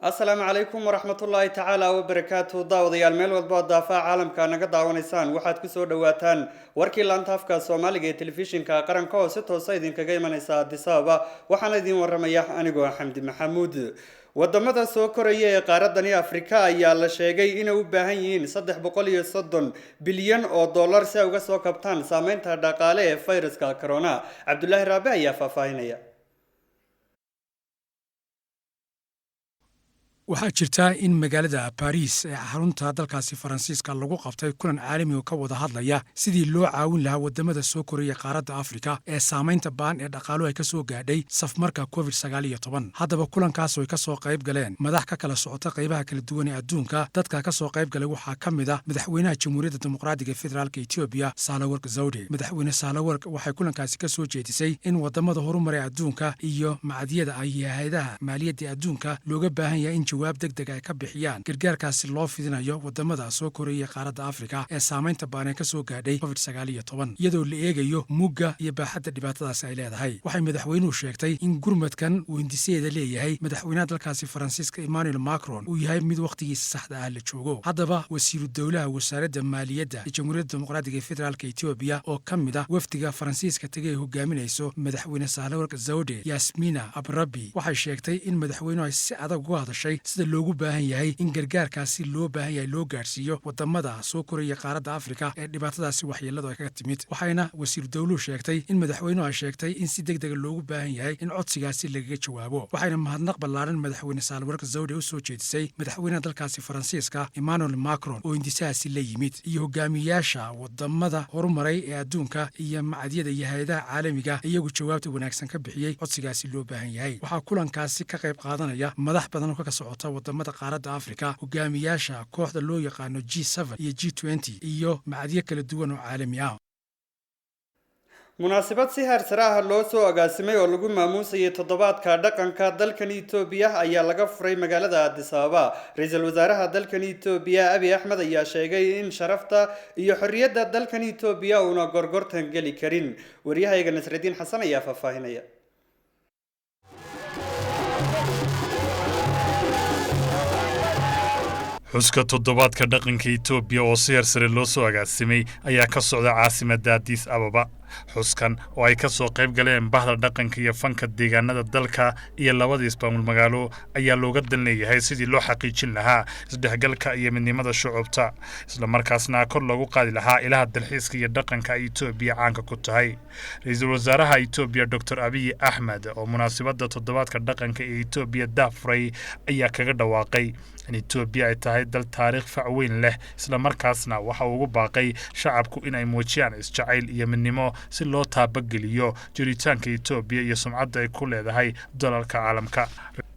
Asalaamu calaykum waraxmatullaahi tacaala wabarakaatu. Daawadayaal, meel walba oo daafaha caalamka naga daawanaysaan, waxaad kusoo dhawaataan warkii laanta afka Soomaaliga ee Telefishinka Qaranka oo si toosa idinkaga imanaysa Addis Ababa. Waxaana idiin waramaya anigoo Xamdi Maxamuud. Wadamada soo koraya ee qaaradani Afrika ayaa la sheegay inay u baahan yihiin 330 bilyan oo dollar si ay uga soo kabtaan saameynta dhaqaale ee fayraska corona. Cabdulaahi Raabe ayaa faahfaahinaya. Waxaa jirta in magaalada Baariis ee xarunta dalkaasi Faransiiska lagu qabtay kulan caalami oo ka wada hadlaya sidii loo caawin lahaa wadamada soo koraya qaaradda Afrika ee saamaynta ba'an ee dhaqaaluhu ay ka soo gaadhay safmarka COVID-19. Haddaba, kulankaas oo ay ka soo qayb galeen madax ka kala socota qaybaha kala duwan ee adduunka, dadka ka soo qayb galay waxaa ka mid ah madaxweynaha Jamhuuriyadda Dimuqraadiga ee Federaalka Etoobiya, Sahlawork Zewde. Madaxweyne Sahlawork waxay kulankaasi ka soo jeedisay in wadamada horumaray adduunka iyo macadyada iyo hay'adaha maaliyadda adduunka looga baahan yahay in jawaab deg deg ay ka bixiyaan gargaarkaasi loo fidinayo wadamada soo koraya qaaradda Afrika ee saamaynta ba'an ee ka soo gaadhay COVID-19, iyadoo la eegayo mugga iyo baaxadda dhibaatadaasi ay leedahay. Waxay madaxweynuhu sheegtay in gurmadkan uu hindisaheeda leeyahay madaxweynaha dalkaasi Faransiiska, Emmanuel Macron, uu yahay mid wakhtigiisa saxda ah la joogo. Haddaba, wasiiru dowlaha Wasaaradda Maaliyadda ee Jamhuuriyadda Dimuqraadiga ee Federaalka Etoobiya oo ka mid ah wafdiga Faransiiska tegay ay hogaaminayso madaxweyne Sahlawork Zewde, Yasmina Abrabi, waxay sheegtay in madaxweynuhu ay si adag uga hadashay sida loogu baahan yahay in gargaarkaasi loo baahan yahay loo gaadhsiiyo wadamada soo koraya qaaradda Afrika ee dhibaatadaasi waxyeeladu ay kaga timid. Waxayna wasiiru dowluhu sheegtay in madaxweynuhu ay sheegtay in si deg dega loogu baahan yahay in codsigaasi lagaga jawaabo. Waxayna mahadnaq ballaaran madaxweyne Sahlawork Zewde u soo jeedisay madaxweynaha dalkaasi Faransiiska, Emmanuel Macron, oo hindisahaasi la yimid, iyo hogaamiyaasha wadamada horumaray ee adduunka iyo macadyada iyo hay'adaha caalamiga iyagu jawaabta wanaagsan ka bixiyey codsigaasi loo baahan yahay. Waxaa kulankaasi ka qayb qaadanaya madax badan oo ka socota wadamada qaaradda Afrika, hogaamiyaasha kooxda loo yaqaano G7 iyo G20 iyo macadyo kala duwan oo caalami ah. Munaasabad si heer sare ah loo soo agaasimay oo lagu maamuusayay toddobaadka dhaqanka dalkan Etoobiya ayaa laga furay magaalada Addis Ababa. Ra-iisul wasaaraha dalkan Etoobiya, Abiy Axmed, ayaa sheegay in sharafta iyo xorriyadda dalkan Etoobiya uuna gorgortan geli karin. Waryahayga Nasradiin Xasan ayaa faahfaahinaya. Xuska toddobaadka dhaqanka Etoobiya oo si heer sare loo soo agaasimay ayaa ka socda caasimadda Addis Ababa. Xuskan oo ay ka soo qayb galeen bahda dhaqanka iyo fanka deegaanada dalka iyo labada ismaamul magaalo ayaa looga dan leeyahay sidii loo xaqiijin lahaa isdhexgalka iyo midnimada shucubta, islamarkaasna kor loogu qaadi lahaa ilaha dalxiiska iyo dhaqanka ay Etoobiya caanka ku tahay. Ra-iisul wasaaraha Etoobiya, Doctor Abiy Axmed, oo munaasabadda toddobaadka dhaqanka ee Etoobiya daahfuray ayaa kaga dhawaaqay in Etoobiya ay tahay dal taariikh fac weyn leh, islamarkaasna waxa uu ugu baaqay shacabku inay muujiyaan isjacayl iyo midnimo si loo taabageliyo jiritaanka Etoobiya iyo sumcadda ay ku leedahay dalalka caalamka.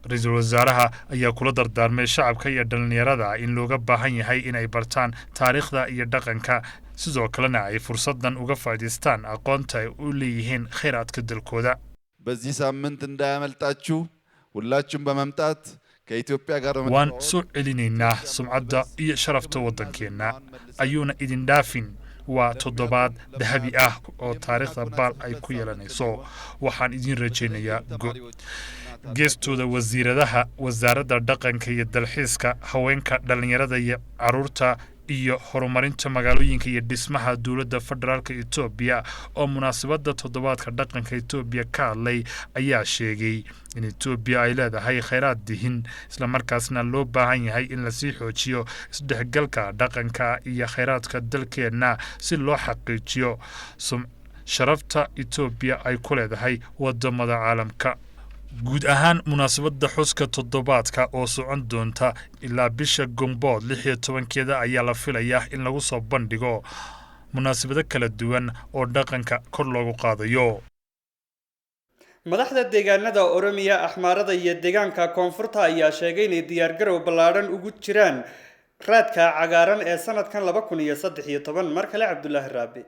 Ra-iisul wasaaraha ayaa kula dardaarmay shacabka iyo dhallinyarada in looga baahan yahay inay bartaan taariikhda iyo dhaqanka, sidoo kalena ay fursaddan uga faa'iidaystaan aqoonta ay u leeyihiin khayraadka dalkooda. በዚህ ሳምንት እንዳያመልጣችሁ፣ ሁላችሁም በመምጣት ከኢትዮጵያ ጋር Waan soo celinaynaa sumcadda iyo sharafta waddankeenna, ayuuna idin dhaafin. Waa toddobaad dahabi ah oo taariikhda baal ay ku yeelanayso. Waxaan idin rajaynayaa go. Geestooda, wasiiradaha wasaaradda dhaqanka iyo dalxiiska, haweenka, dhallinyarada iyo caruurta iyo horumarinta magaalooyinka iyo dhismaha dowladda federaalka Etoobiya oo munaasabadda toddobaadka dhaqanka Etoobiya ka hadlay ayaa sheegay in Etoobiya ay leedahay khayraad dihin, islamarkaasna loo baahan yahay in lasii xoojiyo isdhexgalka dhaqanka iyo khayraadka dalkeenna si loo xaqiijiyo sharafta Etoobiya ay ku leedahay wadamada caalamka guud ahaan. Munaasabadda xuska toddobaadka oo socon doonta ilaa bisha Gombood 16-keeda ayaa la filayaa in lagu soo bandhigo munaasabado kala duwan oo dhaqanka kor loogu qaadayo. Madaxda deegaanada Oromiya, Axmaarada iyo deegaanka Koonfurta ayaa sheegay inay diyaargarow ballaadhan ugu jiraan raadka cagaaran ee sanadkan 2013. Mar kale Cabdulaahi Raabi.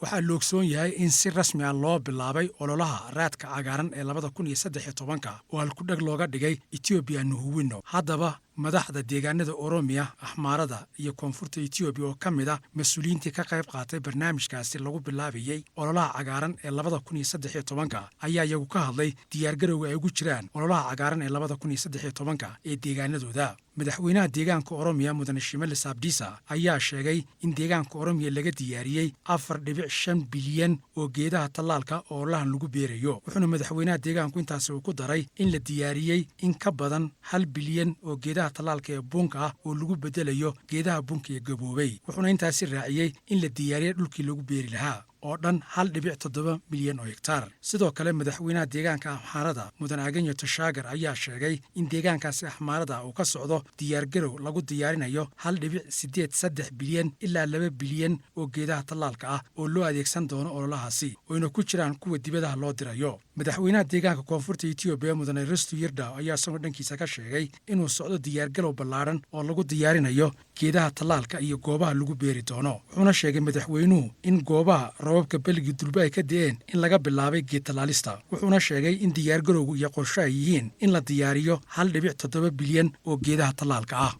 Waxaa la ogsoon yahay in si rasmi ah loo bilaabay ololaha raadka cagaaran ee 2013-ka oo halkudheg looga dhigay Etoobiya Nuhuwino. Haddaba, Madaxda deegaanada Oromiya, Axmaarada iyo Koonfurta Etoobiya oo ka mid ah mas-uuliyiintii ka qayb qaatay barnaamijkaasi lagu bilaabayey ololaha cagaaran ee 2013-ka ayaa iyagu ka hadlay diyaargarowga ay ugu jiraan ololaha cagaaran ee 2013-ka ee deegaanadooda. Madaxweynaha deegaanka Oromiya, Mudane Shimelis Abdisa, ayaa sheegay in deegaanka Oromiya laga diyaariyey 4.5 bilyan oo geedaha tallaalka oo ololahan lagu beerayo. Wuxuuna madaxweynaha deegaanku intaasi uu ku daray in la diyaariyey in ka badan 1 bilyan oo geedaha tallaalka ee bunka ah oo lagu bedelayo geedaha bunka ee gaboobay. Wuxuuna intaasi raaciyey in la diyaariyey dhulkii lagu beeri lahaa oo dhan 1.7 milyan oo hegtaar. Sidoo kale, madaxweynaha deegaanka Axmaarada, Mudan Agenyo Tashaagar, ayaa sheegay in deegaankaasi Axmaarada uu ka socdo diyaargarow lagu diyaarinayo 1.83 bilyan ilaa 2 bilyan oo geedaha tallaalka ah oo loo adeegsan doono ololahaasi, oyna ku jiraan kuwa dibadaha loo dirayo. Madaxweynaha deegaanka Koonfurta Etoobiya, Mudane Ristu Yirdaw, ayaa isagoo dhankiisa ka sheegay inuu socdo diyaargarow ballaadhan oo lagu diyaarinayo geedaha tallaalka iyo goobaha lagu beeri doono. Wuxuuna sheegay madaxweynuhu in goobaha roobabka belgi durba ay ka da'een in laga bilaabay geed tallaalista. Wuxuuna sheegay in diyaargarowgu iyo qorsho ay yihiin in la diyaariyo 1.7 bilyan oo geedaha tallaalka ah.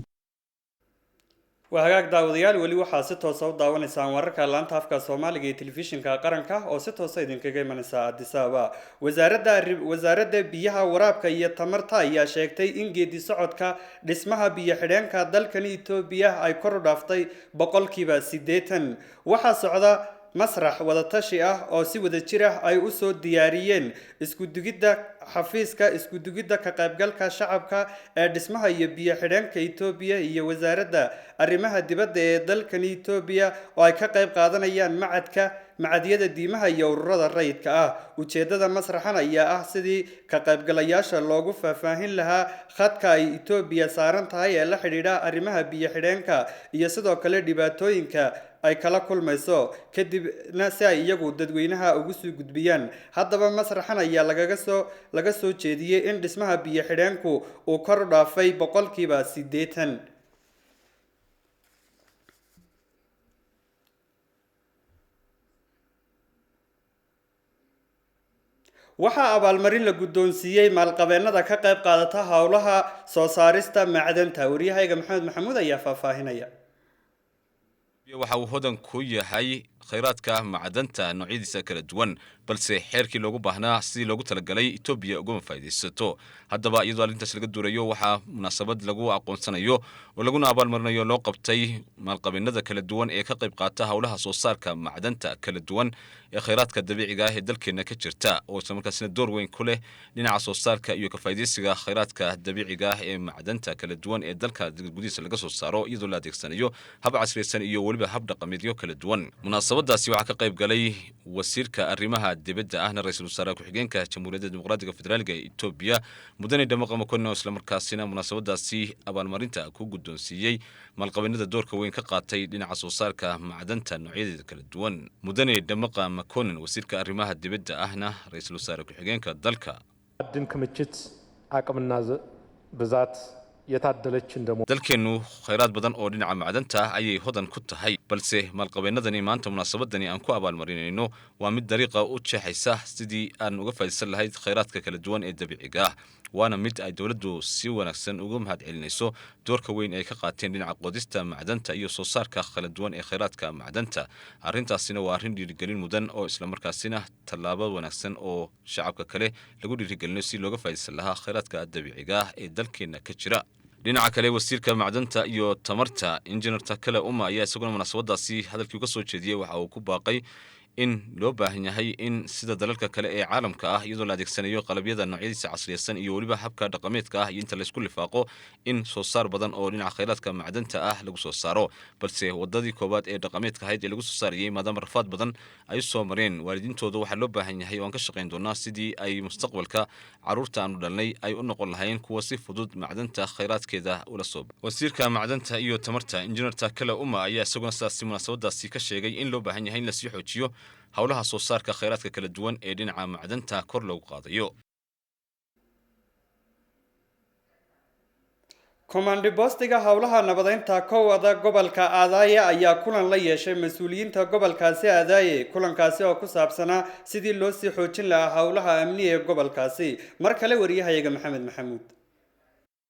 Waa hagaag, daawadayaal, weli waxaa si toosa u daawanaysaan wararka laanta afka Soomaaliga ee Telefishinka Qaranka oo si toosa idinkaga imanaysa Addis Ababa. Wasaaradda Biyaha, Waraabka iyo Tamarta ayaa sheegtay in geedi socodka dhismaha biyo xidheenka dalkani Etoobiya ay kor u dhaaftay 80%. Waxaa socda masrax wadatashi ah oo si wadajir ah ay u soo diyaariyeen iskudugidda xafiiska iskudugidda ka qaybgalka shacabka ee dhismaha iyo biyo xidheenka Etoobiya iyo Wasaaradda Arrimaha Dibadda ee dalkani Etoobiya, oo ay ka qayb qaadanayaan macadka macadyada diimaha iyo ururada rayidka ah. Ujeedada masraxan ayaa ah sidii ka qaybgalayaasha loogu faahfaahin lahaa khadka ay Etoobiya saaran tahay ee la xidhiidha arrimaha biyo xidheenka iyo sidoo kale dhibaatooyinka ay kala kulmayso, kadibna si ay iyagu dadweynaha ugu sii gudbiyaan. Haddaba, masraxan ayaa lagaga soo laga soo jeediyey in dhismaha biyo xidheenku uu kor u dhaafay 80%. Waxaa abaalmarin la guddoonsiiyey maalqabeennada ka qayb qaadata howlaha soo saarista macdanta. Waryahayga Maxamed Maxamuud ayaa faahfaahinaya. Waxa uu hodan ku yahay khayraadka macdanta noocyadiisa kala duwan, balse xeerkii loogu baahnaa sidii loogu talagalay Etoobiya ugama faa'iidaysato. Haddaba, iyadoo arrintaas laga duurayo, waxaa munaasabad lagu aqoonsanayo oo laguna abaalmarinayo loo qabtay maalqabeennada kala duwan ee ka qayb qaata howlaha soo saarka macdanta kala duwan ee khayraadka dabiiciga ah ee dalkeenna ka jirta, oo islamarkaasina door weyn ku leh dhinaca soo saarka iyo ka faa'iidaysiga khayraadka dabiiciga ah ee macdanta kala duwan ee dalka gudihiisa laga soo saaro, iyadoo la adeegsanayo hab casriyaysan iyo weliba hab dhaqameedyo kala duwan. Munaasabadaasi waxaa ka qayb galay wasiirka arrimaha dibadda ahna ra-iisul wasaare ku-xigeenka Jamhuuriyadda Dimuqraadiga Federaaliga ee Etoobiya, Mudane Dhamaqa Makonin, oo islamarkaasina munaasabadaasi abaalmarinta ku guddoonsiiyey maalqabeennada doorka weyn ka qaatay dhinaca soo saarka macdanta noocyadeeda kala duwan. Mudane Dhamaqa Makonin, wasiirka arrimaha dibadda ahna ra-iisul wasaare ku-xigeenka dalka. ማዕድን ክምችት አቅምና ብዛት የታደለች እንደመሆኑ Dalkeennu khayraad badan oo dhinaca macdanta ah ayay hodan ku tahay, balse maalqabeennadani maanta munaasabadani aan ku abaalmarinayno waa mid dariiqa u jeexaysa sidii aan uga faa'iidaysan lahayd khayraadka kala duwan ee dabiiciga ah, waana mid ay dowladdu si wanaagsan uga mahad celinayso doorka weyn ay ka qaateen dhinaca qodista macdanta iyo soo saarka kala duwan ee khayraadka macdanta. Arrintaasina waa arrin dhiirigelin mudan oo islamarkaasina tallaabo wanaagsan oo shacabka kale lagu dhiirigelinayo si looga faa'iidaysan lahaa khayraadka dabiiciga ah ee dalkeenna ka jira. Dhinaca kale, wasiirka macdanta iyo tamarta, Injineer Takale Uma, ayaa isaguna munaasabadaasi hadalkii uga soo jeediyey waxa uu ku baaqay in loo baahan yahay in sida dalalka kale ee caalamka ah, iyadoo la adeegsanayo qalabyada noocyadiisa casriyaysan iyo weliba habka dhaqameedka ah iyo inta laysku lifaaqo, in soo saar badan oo dhinaca khayraadka macdanta ah lagu soo saaro. Balse wadadii koowaad ee dhaqameedka ahayd ee lagu soo saarayey, maadaama rafaad badan ay soo mareen waalidiintooda, waxaa loo baahan yahay oo aan ka shaqayn doonaa sidii ay mustaqbalka carruurta aanu dhalnay ay u noqon lahayn kuwa si fudud macdanta khayraadkeeda ula soo. Wasiirka macdanta iyo tamarta, Injineer Takale Uma, ayaa isaguna sidaasi munaasabadaasi ka sheegay in loo baahan yahay in lasii xoojiyo howlaha soo saarka khayraadka kala duwan ee dhinaca macdanta kor loogu qaadayo. Komandi boostiga howlaha nabadeynta kowada gobolka Aadaaye ayaa kulan la yeeshay mas-uuliyiinta gobolkaasi Aadaaye, kulankaasi oo ku saabsanaa sidii loo sii xoojin lahaa howlaha amni ee gobolkaasi. Mar kale, wariyahayaga Maxamed Maxamuud.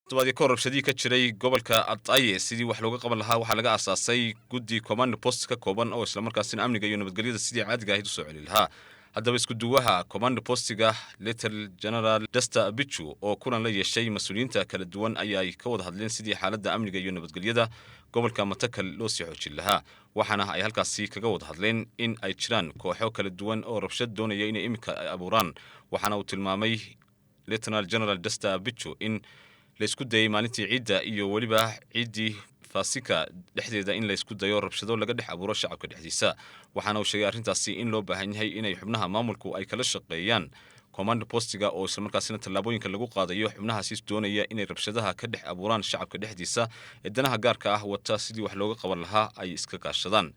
Toddobaadii ka hor rabshadihii ka jiray gobolka Adaye sidii wax looga qaban lahaa, waxaa laga aasaasay guddi command post ka kooban oo islamarkaasina amniga iyo nabadgelyada sidii caadiga ahayd usoo celi lahaa. Haddaba, isku duwaha command postiga, Lieutenant General Desta Bichu, oo kulan la yeeshay mas-uuliyiinta kala duwan, ayaa ay ka wada hadleen sidii xaaladda amniga iyo nabadgelyada gobolka Matakal loo sii xoojin lahaa. Waxaana ay halkaasi kaga wada hadleen in ay jiraan kooxo kala duwan oo rabshad doonaya inay iminka ay abuuraan. Waxaana uu tilmaamay Lieutenant General Desta Bichu in laysku dayay maalintii ciidda iyo weliba ciiddii Faasika dhexdeeda in laysku dayo rabshado laga dhex abuuro shacabka dhexdiisa. Waxaana uu sheegay arrintaasi in loo baahan yahay inay xubnaha maamulku ay kala shaqeeyaan command postiga, oo islamarkaasina tallaabooyinka lagu qaadayo xubnahaasiis doonaya inay rabshadaha ka dhex abuuraan shacabka dhexdiisa ee danaha gaarka ah wata, sidii wax looga qaban lahaa ay iska kaashadaan.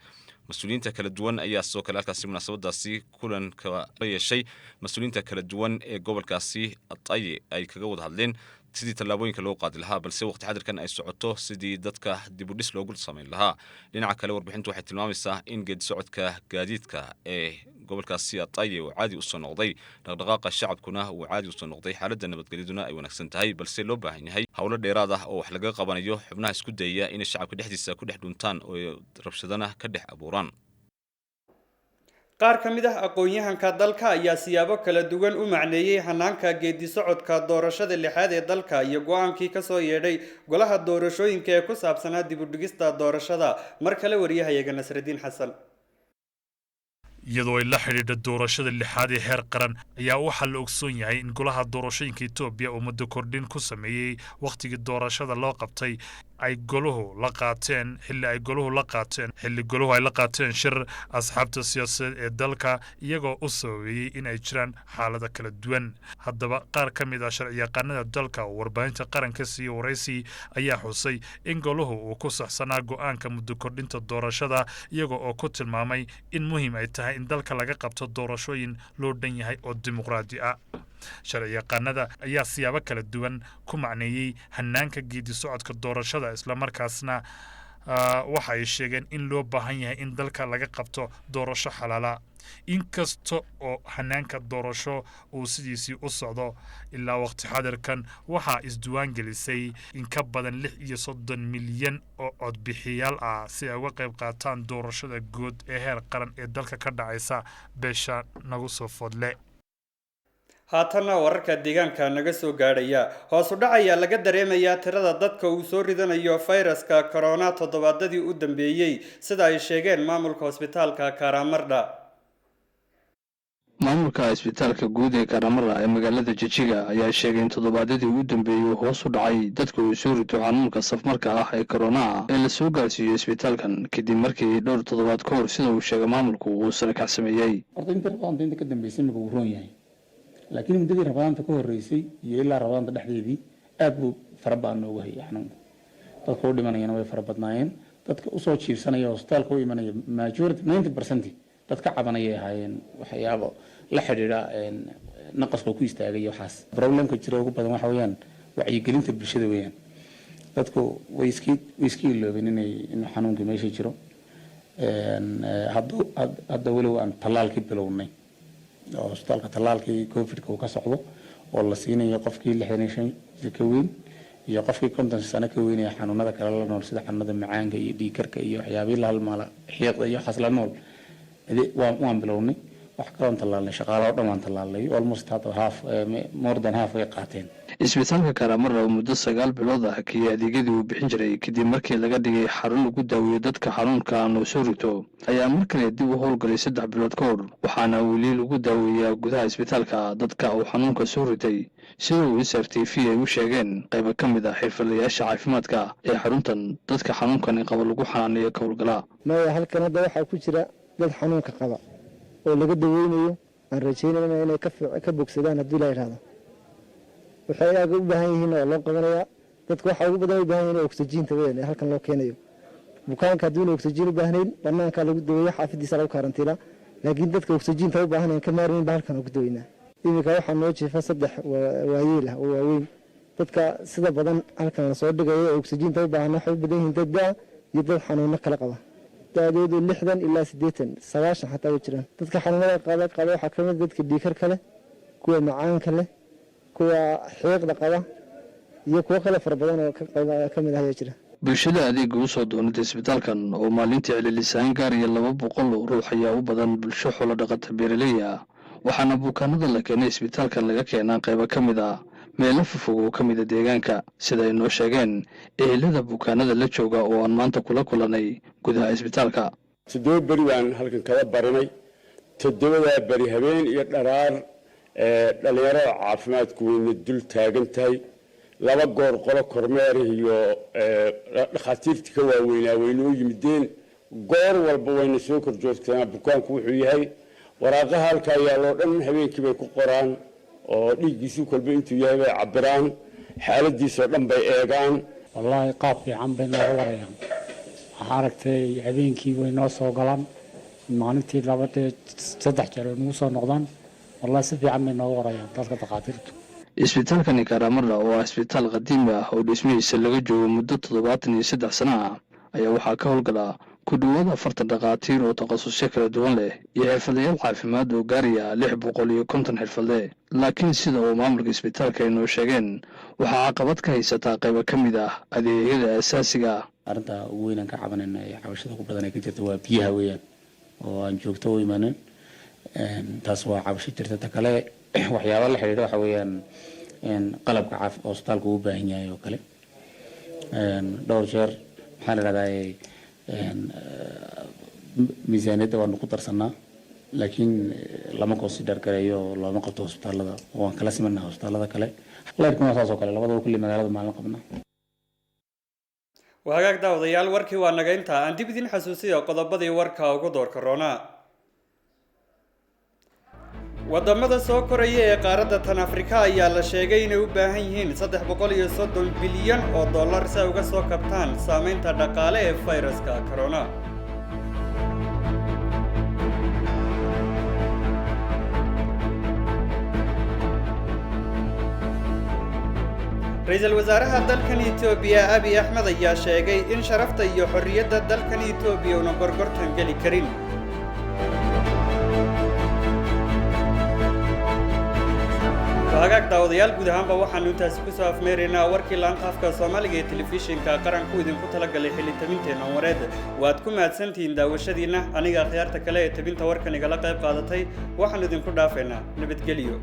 Mas-uuliyiinta kala duwan ayaa sidoo kale halkaasi munaasabadaasi kulanka la yeeshay mas-uuliyiinta kala duwan ee gobolkaasi Ataye ay kaga wada hadleen sidii tallaabooyinka loo qaadi lahaa, balse waqti xadirkan ay socoto sidii dadka dibudhis loogu samayn lahaa. Dhinaca kale, warbixintu waxay tilmaamaysaa in geedi socodka gaadiidka ee gobolkaasi Ataye uu caadi usoo noqday, dhaqdhaqaaqa shacabkuna uu caadi usoo noqday, xaaladda nabadgelyaduna ay wanaagsan tahay, balse loo baahan yahay howlo dheeraad ah oo wax laga qabanayo xubnaha isku dayaya inay shacabka dhexdiisa ku dhex dhuntaan oo rabshadana ka dhex abuuraan. Qaar ka mid ah aqoon-yahanka dalka ayaa siyaabo kala duwan u macneeyey hanaanka geedi socodka doorashada lixaad ee dalka iyo go-aankii kasoo yeedhay golaha doorashooyinka ee ku saabsanaa dib u dhigista doorashada. Mar kale wariyahayaga Nasradiin Xasan. Iyadoo ay la xidhiidha doorashada lixaad ee heer qaran ayaa waxaa la ogsoon yahay in golaha doorashooyinka Etoobiya uu muddo kordhin ku sameeyey wakhtigii doorashada loo qabtay, ay goluhu la qaateen xilli ay goluhu la qaateen xilli goluhu ay la qaateen shir asxaabta siyaasadeed ee dalka, iyagoo u sababeeyey in ay jiraan xaalado kala duwan. Haddaba, qaar ka mid ah sharciyaqaanada dalka oo warbaahinta qaranka siiye waraysi ayaa xusay in goluhu uu ku saxsanaa go'aanka muddo kordhinta doorashada, iyaga oo ku tilmaamay in muhiim ay tahay in dalka laga qabto doorashooyin loo dhan yahay oo dimuqraadi ah. Sharciyaqaanada ayaa siyaabo kala duwan ku macneeyey hanaanka geedi socodka doorashada, islamarkaasna waxa ay sheegeen in loo baahan yahay in dalka laga qabto doorasho xalaala, inkasta oo hanaanka doorasho uu sidiisii u socdo. Ilaa waqti xadirkan waxaa isdiiwaan gelisay in ka badan 36 milyan oo codbixiyaal ah si ay uga qayb qaataan doorashada guud ee heer qaran ee dalka ka dhacaysa beesha nagu soo foodle. Haatanna wararka deegaanka naga soo gaadhaya. Hoos u dhac ayaa laga dareemayaa tirada dadka uu soo ridanayo fayraska corona toddobaadadii u dambeeyey, sida ay sheegeen maamulka hosbitaalka Karamardha. Maamulka isbitaalka guud ee Karamara ee magaalada Jijiga ayaa sheegay in toddobaadyadii ugu dambeeyey uu hoos u dhacay dadka uu soo rito xanuunka safmarka ah ee koronaha ee lasoo gaarsiiyo isbitaalkan, kadib markii dhowr toddobaad ka hor, sida uu sheegay maamulku, uu sarakac sameeyey. Horta intii Ramadaanta inta ka dambeysay imika wuu roon yahay, laakiin muddadii Ramadaanta ka horreysay iyo ilaa Ramadaanta dhexdeedii aad buu fara badan noogu hayay xanuunka. Dadka u dhimanayana way fara badnaayeen. Dadka usoo jiifsanaya, hosbitaalka u imanaya, majority, 90%, dad ka cabanayay ahaayeen waxyaabo la xidhiidha naqaska ku istaagay iyo waxaas. Problemka jira ugu badan waxa weeyaan wacyigelinta bulshada weeyaan. Dadku way iska iloobeen inuu xanuunka meesha jiro. Hadda walow aan tallaalkii bilownay oo hosbitaalka tallaalkii Covidka uu ka socdo oo la siinayo qofkii 65 jir ka weyn iyo qofkii 50 sano ka weyn ee xanuunada kale la nool, sida xanuunada macaanka iyo dhiigkarka iyo waxyaabihii la halmaala, xiiqda iyo waxaas la nool, waan bilownay. Wax kaloon tallaalnay, shaqaale oo dhan waan tallaalnay. Almost hadda half, more than half way qaateen. Isbitaalka Karamara oo muddo 9 bilood ah hakiyey adeegyadii uu bixin jiray kadib markii laga dhigay xarun lagu daaweeyo dadka xanuunka aan soo rito, ayaa mar kale dib u howlgalay 3 bilood ka hor, waxaana weli lagu daaweeyaa gudaha isbitaalka dadka uu xanuunka soo ritay, sida uu SR TV ay u sheegeen qaybo ka mid ah xirfadlayaasha caafimaadka ee xaruntan dadka xanuunkani qaba lagu xanaaneeyo ka howlgala. Maya, halkan hadda waxaa ku jira dad xanuunka qaba oo laga daweynayo. Aan rajaynayna inay ka bogsadaan haddii la yidhahdo. Waxay aaga u baahan yihiin oo loo qabanayaa. Dadka waxaa ugu badan u baahan yihin oxygeenta weyn ee halkan loo keenayo. Bukaanka hadduuna oxygen u baahnayn, banaanka lagu daweeyo, xaafadiisa lagu karantiilaa, laakiin dadka oxygeenta u baahanayn ka maarmayn ba halkan ugu daweynaa. Iminka waxaa noo jiifa saddex waayeel ah oo waaweyn. Dadka sida badan halkan lasoo dhigayo ee oxygeenta u baahan waxay u badan yihiin dad da iyo dad xanuuno kala qaba, da-doodu 60 ilaa 80, 90 xataa way jiraan. Dadka xanuunada qaba waxaa kamid dadka dhiikarka leh, kuwa macaanka leh, kuwa xiiqda qaba. Iyo kuwo kale fara badan oo ka mid ah ayaa jira. Bulshada adeega u soo doonada isbitaalkan oo maalintii celcelisaan gaaraya 200 oo ruux ayaa u badan bulsho xoolo dhaqata beeraley ah, waxaana bukaanada la keenay isbitaalkan laga keenaa qaybo ka mid ah meelo fofog oo ka mida deegaanka, sida ay noo sheegeen ehelada bukaanada la jooga oo aan maanta kula kulanay gudaha isbitaalka. 7 beri baan halkan kala barinay. 7-daa beri habeen iyo dharaar dhalinyarada caafimaadku wayna dul taagan tahay. 2 goor qolo kormeer iyo dhakhaatiirtii ka waaweynaa waynoo yimideen. Goor walba wayna soo kor joogtanaa bukaanku wuxuu yahay. Waraaqaha halkaa yaalloo dhan habeenkii bay ku qoraan oo dhiiggiisu kolba intuu yahay bay cabiraan, xaaladiisoo dhan bay eegaan. Wallaahi qaab fiican bay nooga warayaan. Waxaa aragtay habeenkii way noo soo galaan, maalintii 2 3 jeer way nagu soo noqdaan. Wallahi si fiican bay nooga warayaan dadka dhakhaatiirtu. Isbitaalkani Karaamara oo ah isbitaal qadiimi ah oo dhismihiisa laga joogo muddo 73 sano ah ayaa waxaa ka howlgala ku dhowaad 40 dhakhaatiir oo takhasusyo kala duwan leh iyo xirfadlayaal caafimaad oo gaaraya 650 xirfadle. Laakiin sida uu maamulka isbitaalka ay noo sheegeen, waxaa caqabad ka haysataa qaybo ka mid ah adeegyada asaasiga ah. Arrinta ugu weyn aan ka cabanayna ee cabashada ugu badan ee ka jirta waa biyaha weeyaan oo aan joogto u imanin. Taas waa cabasho jirta. Ta kale, waxyaaba la xidhiidha waxa weeyaan qalabka caaf hosbitaalku uu u baahan yahay oo kale. Dhowr jeer maxaa la dhahdaa, miisaaniyadda waanu ku darsanaa, laakiin lama consider gareeyo, looma qabto hosbitaalada. Waan kala simanaa hosbitaalada kale. Leyrkuna saas oo kale, labadaba kulli magaalada maalin qabnaa. Waa hagaag daawadayaal, warkii waa naga intaa. Aan dib idin xasuusiyo qodobadii warka ugu doorka roonaa. Wadamada soo koraya ee qaaradda tan Afrika ayaa la sheegay inay u baahan yihiin 330 bilyan oo dollar si ay uga soo kabtaan saameynta dhaqaale ee fayraska corona. Ra-iisul wasaaraha dalkan Etoobiya Abiy Axmed ayaa sheegay in sharafta iyo xorriyadda dalkan Etoobiya una gorgortan geli karin. Hagaag daawadayaal, guud ahaanba waxaanu intaasi kusoo afmeeraynaa warkii laanta afka Soomaaliga ee telefishinka qaranku idinku talagalay xilitabinteenna wareed. Waad ku mahadsantihiin daawashadiinna. Aniga akhyaarta kale ee tabinta warkan igala qayb qaadatay waxaanu idinku dhaafaynaa nabadgelyo.